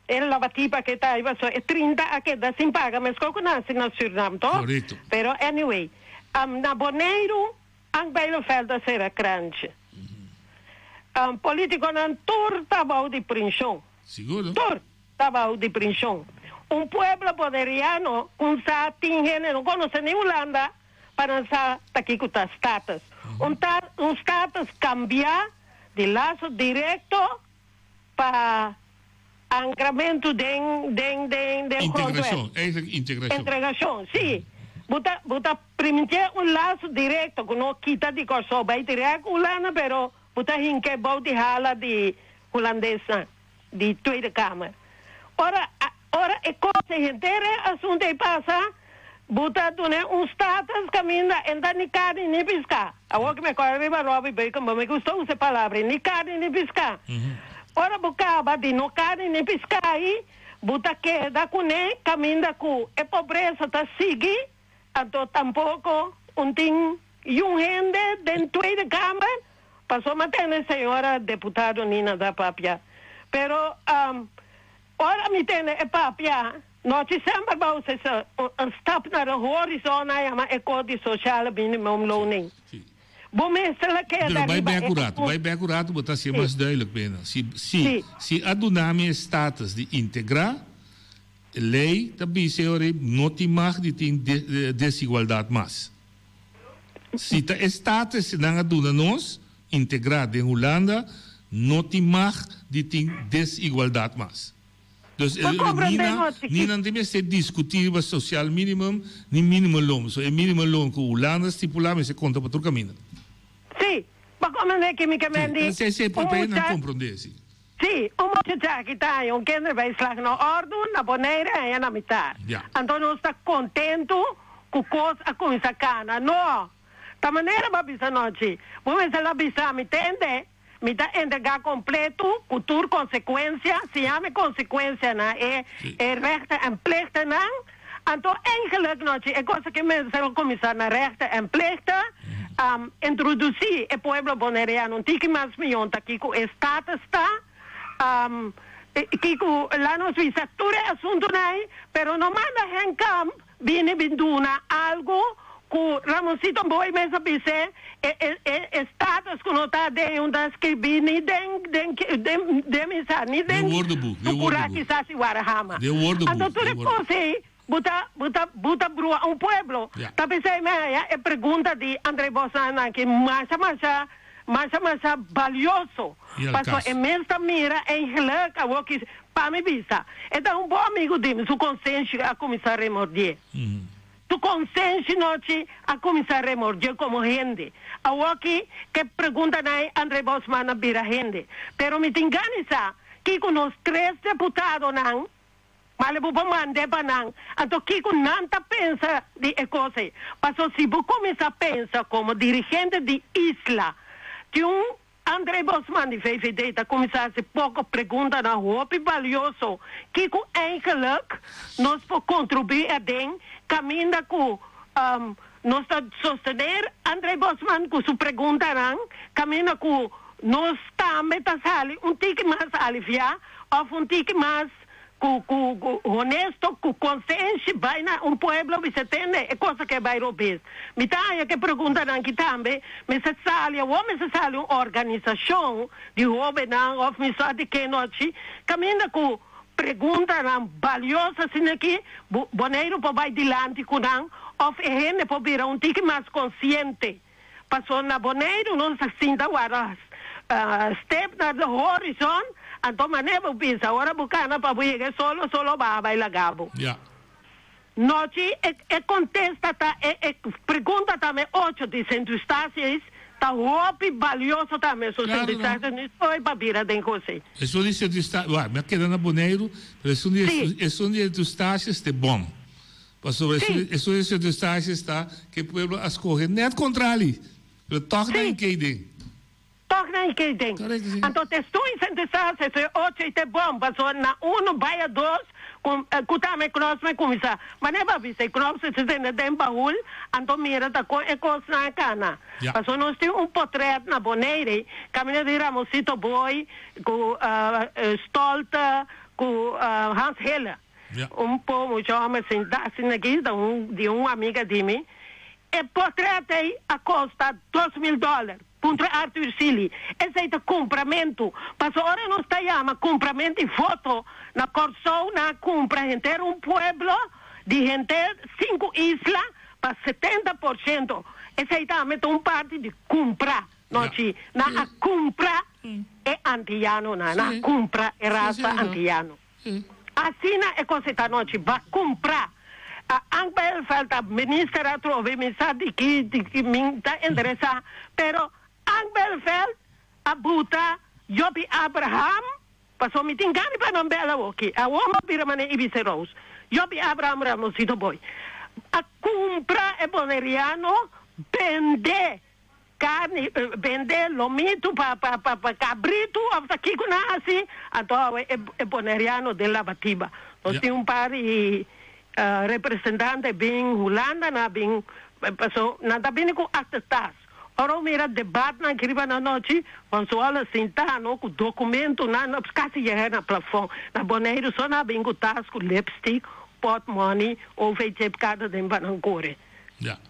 e labatiba ke ta ai pasobra e 30 a keda sin paga meskos ku nan hasi na Sürnam to. Korekto. Pero anyway, na Boneiru Ank Bijleveld a sera krantje. Politikonan tur ta bou di prinshon. Sigur. Tur ta bou di prinshon. Un pueblo boneriano ku sa tin hende no konosé ni Hulanda pa nan sa ta kiko ta status. Un ta un status kambia di laso direkto pa ankramentu den den den den grondwet. Integrashon, eigenlijk integrashon. Entregashon, si. Bo ta bo ta primitié un laso direkto ku no kita di Kòrsou bai dirèk Hulanda pero bo ta hink'é bou di hala di hulandesnan di Tweede Kamer. Ora ora e kos e henter e asuntu ei pasa, bo ta dun'é un status kaminda e n'ta ni karni ni piská. Awor ku mi a kòrda riba Robby Beukenboom, mi gusta usa e palabra ei, ni karni ni piská. Ora bo kaba di no karni ni piská ei, bo ta keda kuné kaminda ku e pobresa ta sigui, anto tampoko un tin. Yung hende den Tweede Kamer, paso m'a tende señora deputado Nina ta papia. Pero um, ora mi tende e papia, nochi semper bo sa een stap naar de horizon a yama e kos di sociale minimumloning. Bo mester la keda Pero bai riba bek e un rato, bai bek un rato, bo ta hacié mas duidelijk bijna. Si, si, si a duna mi e status di integra, ley ta bisa e ora ei no tin mag di tin desigualdad mas. Si ta e status nan a duna nos, integra den Hulanda, no tin mag di tin desigualdad mas. Dus Bo comprende ni nan, no, ni nan tin mester discuti riba social minimum ni minimumloon. So e minimumloon cu Hulanda stipula mester conta pa tur caminda. Si, bo comprende ki mi ke men di? Si, si, Un pa nan mucha, comprende, si. si, un muchacha aki ta haña un kinderbijslag na ordu, na Bonaire haña na mitar. Ja. Anto nos ta contento cu cos a cuminsa cana. No, ta manera bo a bisa nochi. Bo mester la bisa mi, tende. Mi ta entregá kompletu ku tur konsekuensia, siña mi konsekuensianan, e e rechten en plichtennan. Anto eigenlijk nochi e cosa ke mester a kuminsá na rechten en plichten, introdusí e pueblo boneriano un tiki mas mion ta kiko e status ta, kiko la nos bisa tur e asuntunan ei, pero no manda hen kamp Bini bin duna algu ku Ramoncito Boy mes a bis'é, e e e e status ku no ta den un ta skribí ni den den den den mi sa ni Den den woordenboek, den Tucurá woordenboek. kisas i Warahama. Den woordenboek, Anto tur den e woordenboek. kos ei bo ta bo ta bo ta brua un pueblo. Ja. Ta p'esei mi haña e pregunta di André Bosman aki masha masha masha masha balioso. I al Paso kaso. e mes ta mira eigenlijk awor ki Pa mi bisa, e ta un bon amigu di mi, su konsenshi a kuminsá remordié. Su konsenshi nochi a kuminsá remordié komo hende. Awoki ke preguntanan ei André Bosman a bira hende. Pero mi tin gana sa kiko nos tres deputadonan, male bo por mand'é pa nan, anto kiko nan ta pensa di e kos ei. Paso si bo kuminsá pensa komo dirigente di isla, tin un André Bosman di VVD ta kuminsá hasi poko preguntanan hopi balioso kiko eigenlijk nos por kontribuí aden kaminda ku nos ta sostener André Bosman ku su preguntanan kaminda ku nos tambe ta sali un tiki mas aliviá òf un tiki mas Ku ku ku honesto, ku konsenshi bai na un pueblo bisa tende e cosa ke bai robes. Mi ta haña ke preguntanan ki tambe mester sali awor mester sali un organisashon di hobennan of mi sa di ke nochi kaminda ku preguntanan balioso asina aki bo Boneiru por bai dilanti ku nan of e hende por bira un tiki mas konsiente. Paso na Boneiru nos ta sinta warda step na de horizon, anto manera bo bisa ora bo cana pa bo yega e solo, solo baha bay laga bo. Ja. Nochi e e contesta ta e e pregunta tambe ocho di Sint Eustatius ta hopi balioso tambe so Claro Sint no. Eustatius no estoy pa bira den cosey. Esun di Sint Eustatius, wak, mi a keda na Boneiru, pero esun di Si. esun di Sint Eustatius te bom. Pasobra Sí. esun di Sint Eustatius ta ku e pueblo a skohe nèt kontrali, pero tòg nan Sí. kei den. Tòg nan kei den. Korekto, sí. Anto te esun di Sint Eustatius e ocho i te bon, pasobra na unu bai a dos ku ku tambe knòps mei kuminsá. Manera bo a bisa e knòps ta tene den bahul, anto mira ta kon e kosnan a kana. Ja. Pasobra nos tin un potrèt na Bonaire, kaminda di Ramosito Booi ku Stolte ku Hans Hille. Ja. Un po mucha homber sintá asina aki ta un di un amiga di mi. E portret ei a kosta 2000 dòler. Puntra Arthur Sealy. Esei ta kumpramentu. Paso ora nos ta yama kumpramentu di voto na Kòrsou nan a kumpra henter un pueblo di henter sinku isla pa 70%. Esei tambe ta un parti di kumpra. No chi, nan a kumpra e antiyanonan, nan a kumpra e rasa antiyano. Asina e cosa ta nochi ba cumpra Ank Bijleveld ta minister atrobe mi sa di ki di ki mi ta interesa pero Ank Bijleveld a buta Joppy Abraham paso mi tin gana pa nan bel awoki awor mi a bira mane Ibiza Rose Joppy Abraham Ramosito Boy a cumpra e Boneriano bende Carni bende lomitu pa pa pa pa cabritu of ta kico nan haci, anto awe e e Boneriano den Labatiba. Nos tin un par di representante bin Hulanda, nan a bin. Paso nan ta bini ku aktetas. Ora bo mira debatnan aki riba nan nochi, Van Zwolle sintá no ku dokumentunan kasi yega na plafon. Na Boneiru so nan a bin ku tas ku lipstick, pòtmòni, OV-chipkaart den pa nan kore.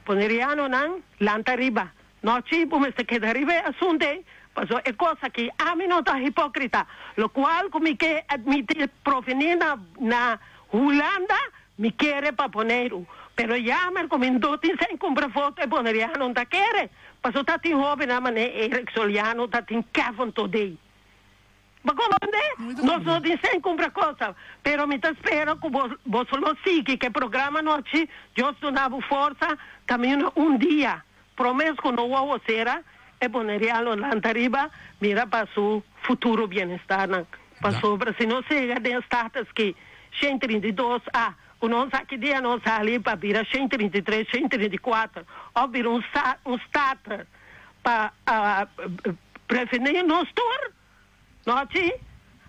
Bonerianonan lanta riba. Nochi bo mester keda riba e asuntu ei, pasobra e kos aki ami no ta hipókrita. Lokual ku mi ke admití provení na na Hulanda, mi kere pa Boneiru. Pero yamer ku mi no tin sen kumpra voto e boneriano no ta kere, pasobra ta tin hóbennan manera Eric Soliano, ta tin Kevin Thodey. Bo comprende? Nos no tin sen cumpra cosa, pero mi ta spera cu bo boso lo sigui cu e programa anochi. Dios duna bo forsa camino un dia. Promes cu no wowo cera, e Bonerian lo lanta riba mira pa su futuro bienestarnan. Pasobra si nos yega den status ki 132 a cu nos aki dia nos sali pa bira 133, 134 of bira un un status pa preveni nos tur. Nochi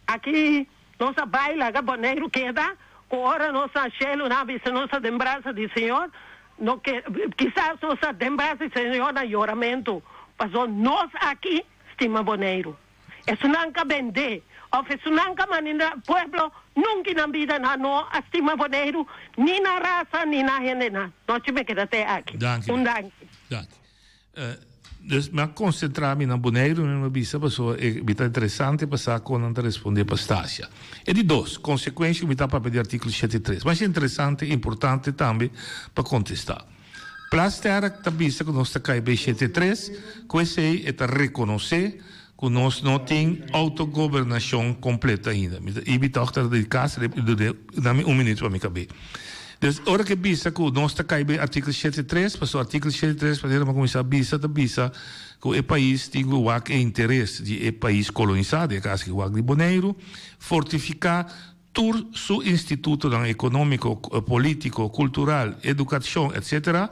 aki nos a bai laga Boneiru keda ku ora nos na shelu nan a bisa nos ta den brasa di Señor, no ke kisas nos ta den brasa di Señor na yoramentu, pasobra nos aki stima Boneiru. Esunnan ka bendé òf esunnan ka manera pueblo nunka nan bida nan no a stima Boneiru ni nan rasa ni nan hendenan. Nochi mi keda te aki. Danki. Un danki. Danki. Dus mi a konsentrá mi na Boneiru, mi a bisa pasobra e mi ta interesante pa sa kon nan ta respondé pa Stasia. E di dos, konsekuensia ku mi ta papia di artíkulo 73. Masha interesante i importante tambe pa kontestá. Plasterk ta bisa ku nos ta kai bei 73, ku esei e ta rekonosé ku nos no tin outogobernashon kompleto ainda. Mi ta ibi tòg ta di kas duna mi un minuut pa mi kab'é. Dus ora ku e bisa ku nos ta kai den artíkulo 73, pasobra artíkulo 73 manera mi a kuminsá bisa ta bisa ku e pais tin ku wak e interes di e pais kolonisá, den e kas aki wak di Boneiru, fortifiká tur su institutonan ekonómiko, polítiko, kultural, edukashon, etsetera,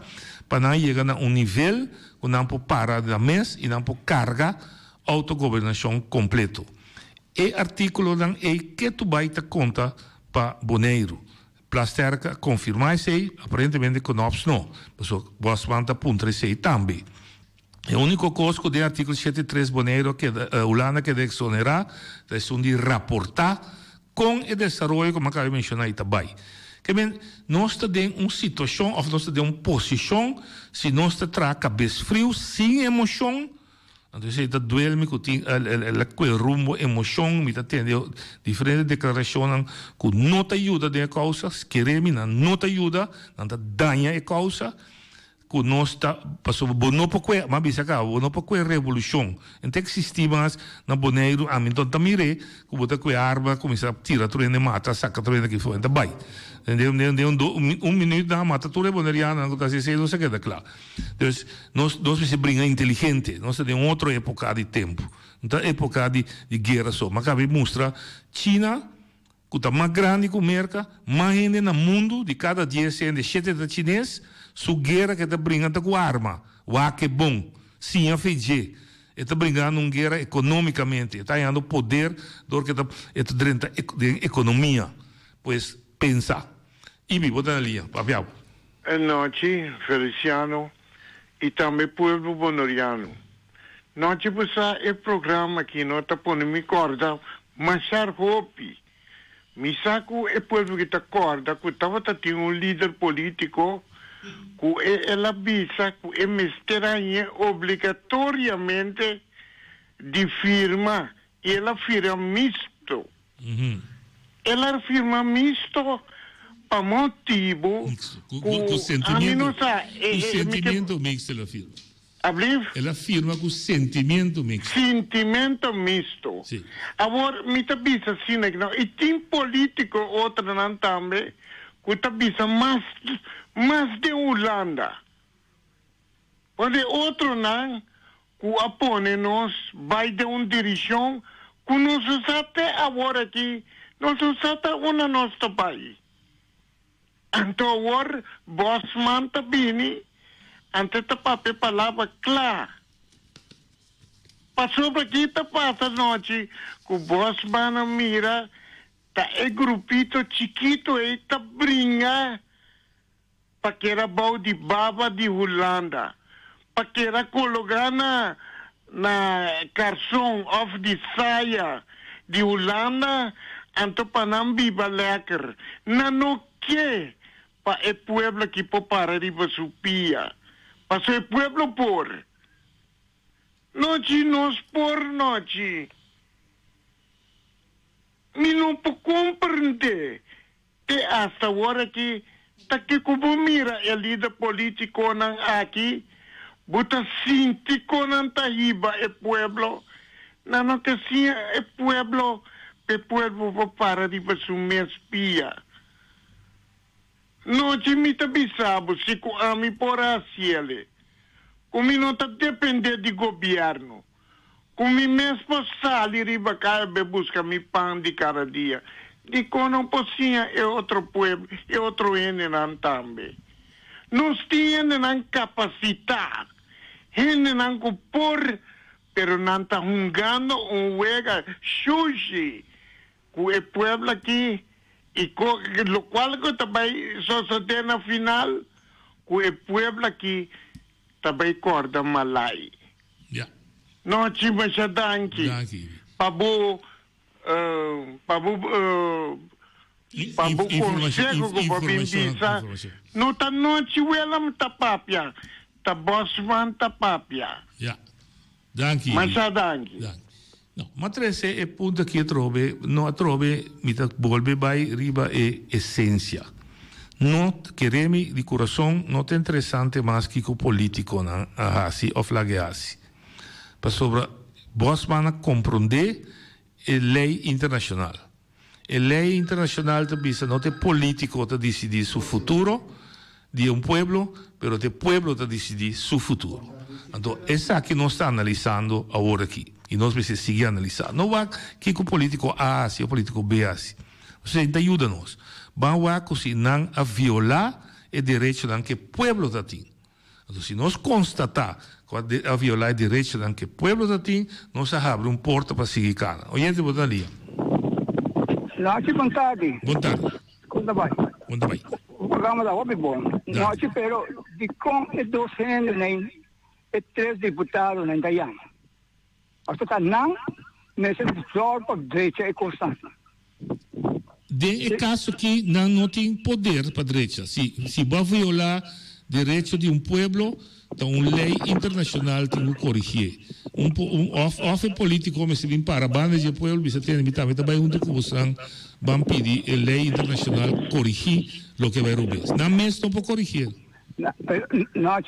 pa nan yega na un nivel ku nan por para nan mes i nan por karga outogobernashon kompleto. E artíkulonan ei ketu bai ta konta pa Boneiru. Plasterk a konfirmá esei, aparentemente Knops no, pasobra Bosman ta puntra esei tambe. E úniko kos ku den artíkulo 73 Boneiru a keda, Hulanda a keda eksonerá ta esun di raportá kon e desaroyo ku mi a kaba di menshoná ei ta bai. Ke men, nos ta den un situashon òf nos ta den un posishon si nos ta traha kabes friu, sin emoshon, anto esei ta duel mi ku tin el a kue rumbo emoshon, mi ta tende diferente deklarashonnan ku no ta yuda den e kousa, kere mi nan no ta yuda, nan ta daña e kousa. Ku nos ta, pasobra bo no por kue, m'a bisa kaba, bo no por kue revolushon. En ta eksistí mas na Boneiru, ami no ta mir'é ku bo ta kue arma, kuminsá tira tur hende mata, saka tur hende aki for, en ta bai. Den den den un do un minüt nan a mata tur e bonerianonan ku ta hasi esei, nos a keda kla. Dus nos nos mester bringa inteligente, nos ta den un otro époka di tempu, no ta époka di di guera so. M'a kaba di mustra China. Ku ta mas grandi ku Merka, mas hende na mundu, di kada dies hende, shete ta chines, su guera ku e ta bringa ta ku arma. Wak e bon. Siña fe dje. E ta bringando un guera ekonomikamente. E ta hañando poder dor ku e ta e ta drenta den ekonomia. Pues, pensa. Ibi, bo ta na liña. Papia bo. E nochi, Feliciano y tambe pueblo Bonoriano. Nochi bo sa e programa aki no ta pone mi corda mashar hopi. Mi sa cu e pueblo ki ta corda cu tabata tin un lider politico cu e el a bisa cu e mester hañ'e obligatoriamente di firma y el a firma misto. El a firma misto pa motibo cu ami no sa. Cu sentimiento mixto el a firma. Ablief? El a firma cu sentimiento mixto. Sintimento misto. Si. Awor, mi ta bisa asina cu no, y tin politico otronan tambe cu ta bisa mas, mas den Hulanda. Want e otronan cu a pone nos bay den un diricion cu nos no sa te awor aki, nos no sa ta unda nos ta bay. Anto awor Bosman ta bini, anto e ta papia palabra kla. Pasobra ki ta pasa anochi ku Bosman a mira ta e grupito chikito ei ta bringa. Pa keda bou di baba di Hulanda. Pa keda kologá na na karson òf di saya di Hulanda anto pa nan biba lèker. Nan no ke pa e pueblo aki por para riba su pia. Paso e pueblo por. Nochi nos por nochi. Mi no por komprendé te hasta awor aki ta kiko bo mira e lider politikonan aki, bo ta sinti kon nan ta hiba e pueblo? Nan no ta siña e pueblo pa e pueblo por para riba su mes pia. Nochi mi ta bisa bo si ku ami por hasiele, ku mi no ta depende di gobierno. Ku mi mes por sali riba kaya be buska mi pan di kada dia. Dikon no por siña e otro pueblo, e otro hendenan tambe? Nos tin hendenan kapasitá, hendenan ku por, pero nan ta hungando un wega shushi ku e pueblo aki i ko lokual ku ta bai sosodé na final, ku e pueblo aki ta bai kòrda malai. Ja. Nochi masha danki. Danki. Pa bo pa bo pa bo conseho ku bo bin bisa. No ta nochi Willem ta papia, ta Bosman ta papia. Ja. Danki. Masha danki. Danki. No, m'a trese e punto aki atrobe, no atrobe mi ta bolbe bai riba e esencia. No kere mi di kurason no ta interesante mas kiko politikonan a hasi of lag'e hasi. Pasobra Bosman a komprondé e lei internashonal. E lei internashonal ta bisa no ta e politiko ta disidí su futuro di un pueblo, pero ta e pueblo ta disidí su futuro. Anto esaki nos ta analisando awor aki i nos mester sigui analisá. No wak kiko politiko A hasi o politiko B hasi. Esei ta yuda nos. Ban wak ku si nan a violá e derechonan ku e pueblo ta tin. Anto si nos konstatá ku a violá e derechonan ku e pueblo ta tin, nos a habri un porta pa sigui kana. Oyente bo ta lia. Nochi bon tardi. Bon tardi. Kon ta bai? Kon ta bai? Bo programa ta hopi bon. Nochi pero dikon e dos hendenan, e tres diputadonan ta yama? Pasobra ta nan mester zòrg pa drecha e kosnan. Den e kaso aki nan no tin poder pa drecha. Si si bo a violá derecho di un pueblo, ta un lei internashonal tin ku korigié. Un un òf òf e polítiko mester bin para banda dje pueblo bisa tende mi tambe ta bai huntu ku bosnan ban pidi e lei internashonal korigí loke bai robes. Nan mes no por korigié. No,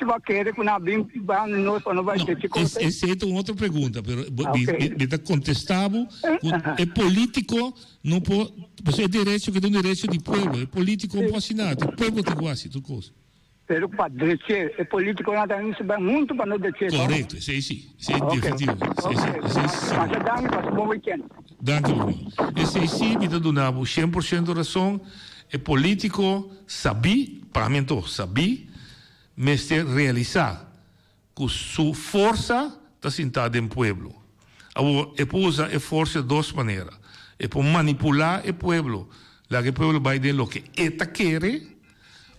bo a kere ku nan bin banda nos pa no bai drecha kos ei? Esei ta un otro pregunta, pero mi ta kontestá bo ku e polítiko no por, pasobra e derecho ke ta un derecho di pueblo, e polítiko no por hasi nada, ta e pueblo tin ku hasi tur kos. Pero pa drech'é, e polítikonan ta mester bai huntu pa no drech'é, no? Korekto, esei si, esei definitivamente, esei si. Masha danki, pasa bon weekend. Danki, mi ruman. Esei si, mi ta duna bo 100% rason. E polítiko sabí, pa mi anto, sabí, mester realisá ku su forsa ta sintá den pueblo. Awor, e por usa e forsa dos manera. E por manipulá e pueblo, laga e pueblo bai den loke e ta kere,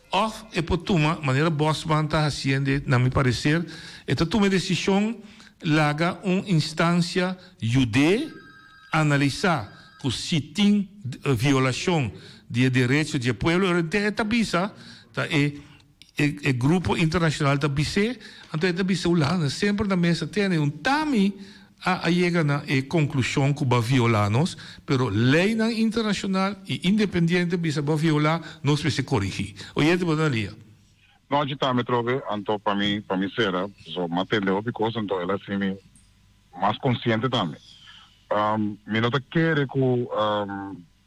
òf e por tuma, manera Bosman ta hasiende, na mi pareser, e ta tuma e desishon laga un instansia yud'é analisá ku si tin violashon di e derecho di e pueblo, e ta bisa ta e e grupo internashonal ta bis'é, anto e ta bisa Hulanda semper na mesa tene un tami a a yega na e konklushon ku bo a violá nos, pero leinan internashonal i independiente bisa bo a violá, nos mester korigí. Oyente bo ta lia. Nochi tambe trobe, anto pa mi pa mi sera, so m'a tende hopi kos anto el a hasi mi mas konsiente tambe. Mi no ta kere ku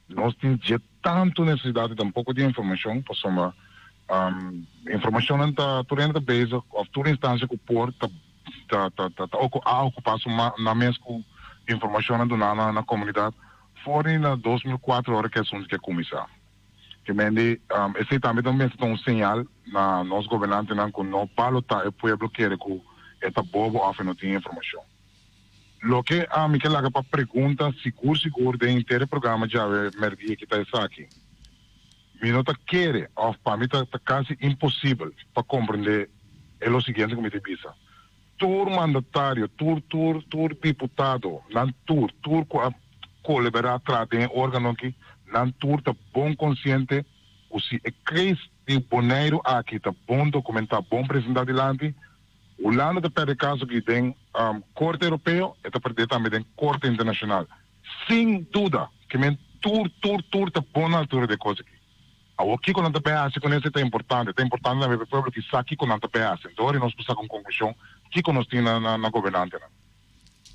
nos tin dje tantu nesesidat tampoko di informashon pasobra informashonnan ta tur hende ta bezig òf tur instansia ku por ta ta ta ta a okupá su nan mes ku informashonnan duná na na komunidat for di na 2004 ora ku e asuntu ke a kuminsá. Ke mende esei tambe ta mester ta un señal na nos gobernantenan ku no balotá e pueblo kere ku e ta bobo òf e no tin informashon. Loke ami ke laga pa pregunta sigur sigur den henter e programa djawe merdia ki ta esaki. Mi no ta kere, òf pa mi ta ta kasi imposibel pa komprendé e lo siguiente ku mi ta bisa. Tur mandatario, tur tur tur diputado, nan tur tur ku a kolaborá traha den e órgano aki, nan tur ta bon konsiente ku si e case di Boneiru aki ta bon dokumentá, bon presentá dilanti, Hulanda ta pèrdè e kaso aki den Korte Europeo, e ta pèrdè tambe den Korte Internashonal. Sin duda, ke men tur tur tur ta bon na altura di e kos aki. Awor kiko nan ta bay hasi ku esei ta importante. Ta importante tambe pa e pueblo ki sa kiko nan ta bay hasi. Anto ora nos por saka un konklushon kiko nos tin na na gobernantenan.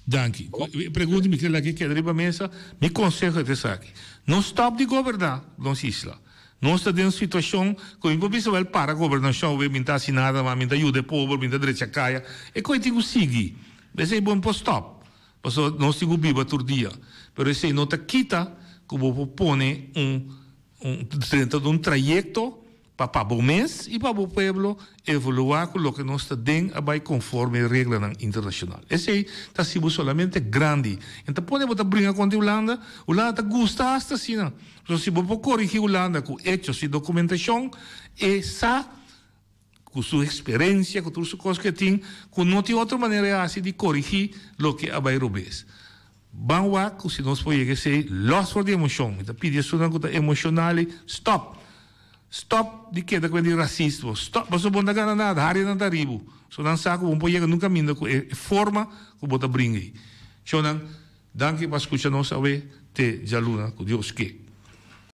Danki. E pregunta mi kere laga keda riba mesa. Mi konseho ta esaki, No stòp di goberná nos isla. Nos ta den un situashon ku mi por bisa wèl para gobernashon awe mi no ta hasi nada mas, mi ta yuda e pober, mi ta drecha kaya. E kos ei tin ku sigui. Esei bo no por stòp. Pasobra nos tin ku biba tur dia. Pero esei no ta kita ku bo por pone un un dentro di un trayekto pa pa bo mes i pa bo pueblo evoluá ku loke nos ta den a bai konforme e reglanan internashonal. Esei ta hasi bo solamente grandi. En ta pone bo ta bringa kontra Hulanda, Hulanda ta gusta hasta asina. Pasobra si bo por korigí Hulanda ku echos i dokumentashon, e sa ku su eksperensia, ku tur su kos ku e tin, ku no tin otro manera e hasi di korigí loke a bai robes. Ban wak ku si nos por yega esei, lòs for di emoshon. Mi ta pidi esunnan ku ta emoshonal ei, stòp! Stòp di keda ku e di rasismo. Stòp! Pasobra bo no ta gana nada, hari nan ta ribu. So nan sa ku bo no por yega nunka minda ku e forma ku bo ta bringa ei. Shownan, danki pa skucha nos awe te djaluna ku Dios ke.